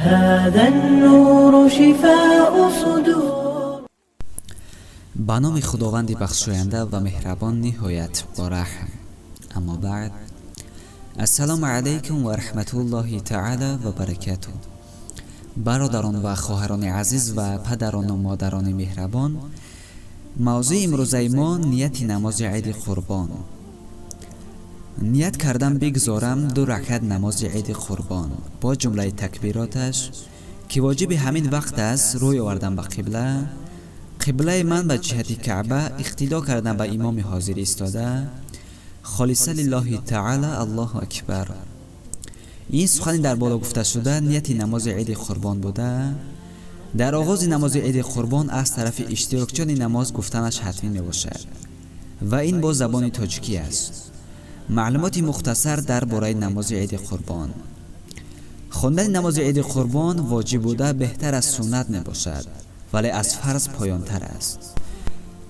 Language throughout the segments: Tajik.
هذا النور شفاء صدور. Ба номи Худованди бахшоянда ва меҳрабон, ниҳоят бораҳм. Аммо баъд, ассалому алайкум ва раҳматуллоҳи таъала ва баракатуҳ. Бародарон ва хоҳарони азиз ва падарону модарони меҳрабон, мавзӯи имрӯзаи мо нияти намози иди қурбон. Ният кардам бигзорам ду ракат намози иди қурбон бо ҷумлаи такбироташ, ки воҷиби ҳамин вақт аст. Рӯй овардам ба қибла, қиблаи ман ба ҷиҳати Каъба, иқтидо кардам ба имоми ҳозир истода, холиса лиллоҳи таъала, Аллоҳу акбар. Ин сухани дар боло гуфташуда нияти намози иди қурбон буда, дар оғози намози иди қурбон аз тарафи иштирокчиёни намоз гуфтанаш ҳатмӣ мебошад ва ин бо забони тоҷикӣ аст. Маълумоти мухтасар дар бораи намози иди қурбон. Хондани намози иди қурбон воҷиб буда, беҳтар аз суннат мебошад, вале аз фарз поёнтар аст.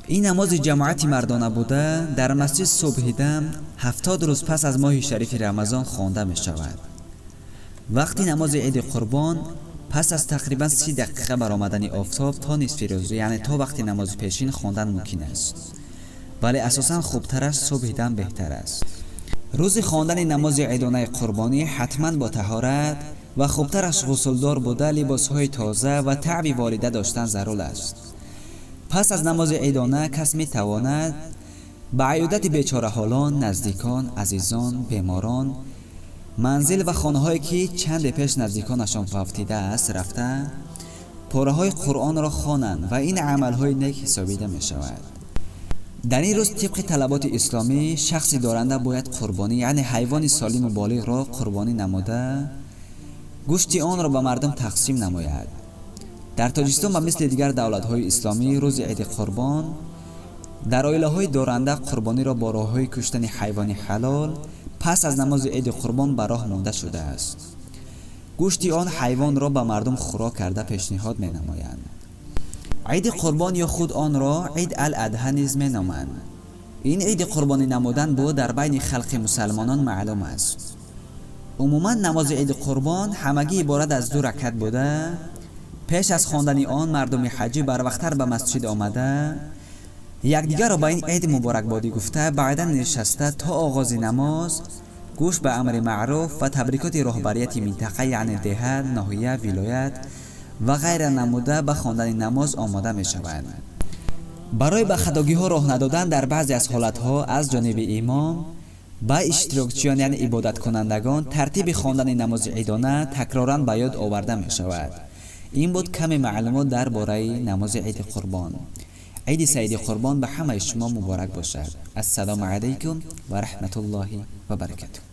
Ин намози ҷамоати мардона буда, дар масҷид субҳидам 70 рӯз пас аз моҳи шарифи Рамазон хонда мешавад. Вақти намози иди қурбон пас аз тақрибан 30 дақиқа баромадани офтоб то нисфи рӯз, яъне то вақти намози пешин хондан мумкин аст, вале асосан хубтараш субҳидам беҳтар аст. Рӯзи хондани намози идонаи қурбонӣ ҳатман бо таҳорат ва хубтараш ғусулдор буда, либосҳои тоза ва таъби волида доштан зарур аст. Пас аз намози идона кас метавонад ба аёдати бечораҳолон, наздикон, азизон, беморон, манзил ва хонаҳое, ки чанде пеш наздиконашон фавтидааст, рафта, пораҳои Қуръонро хонанд ва ин амалҳои нек ҳисобида мешавад. Дар ин рӯз тибқи талаботи исломӣ шахси доранда бояд қурбонӣ, яъне ҳайвони солиму болиғро қурбонӣ намуда, гӯшти онро ба мардум тақсим намояд. Дар Тоҷикистон ба мисли дигар давлатҳои исломӣ рӯзи иди қурбон дар оилаҳои доранда қурбониро бо роҳҳои куштани ҳайвони ҳалол пас аз намози иди қурбон ба роҳ монда шудааст. Гӯшти он ҳайвонро ба мардум хӯрок карда пешниҳод менамоянд. Иди қурбон ё худ онро Ид ал Адҳа низ меноманд. Ин иди қурбонӣ намудан буд дар байни халқи мусалмонон маълум аст. Умуман намози иди қурбон ҳамагӣ иборат аз ду ракат буда, пеш аз хондани он мардуми ҳаҷӣ барвақттар ба масҷид омада, якдигарро ба ин ид муборакбодӣ гуфта, баъдан нишаста то оғози намоз гӯш ба амри маъруф ва табрикоти роҳбарияти минтақа, яъне деҳа, ноҳия, вилоят ва ғайра намуда, ба хондани намоз омода мешаванд. Барои ба хатогиҳо роҳ надодан дар баъзе аз ҳолатҳо аз ҷониби имом ба иштирокчиён, яъне ибодаткунандагон, тартиби хондани намози идона такроран ба ёд оварда мешавад. Ин буд каме маълумот дар бораи намози иди қурбон. Иди саиди қурбон ба ҳамаи шумо муборак бошад. Ассалому алайкум ва раҳматуллоҳи ва баракатуҳ.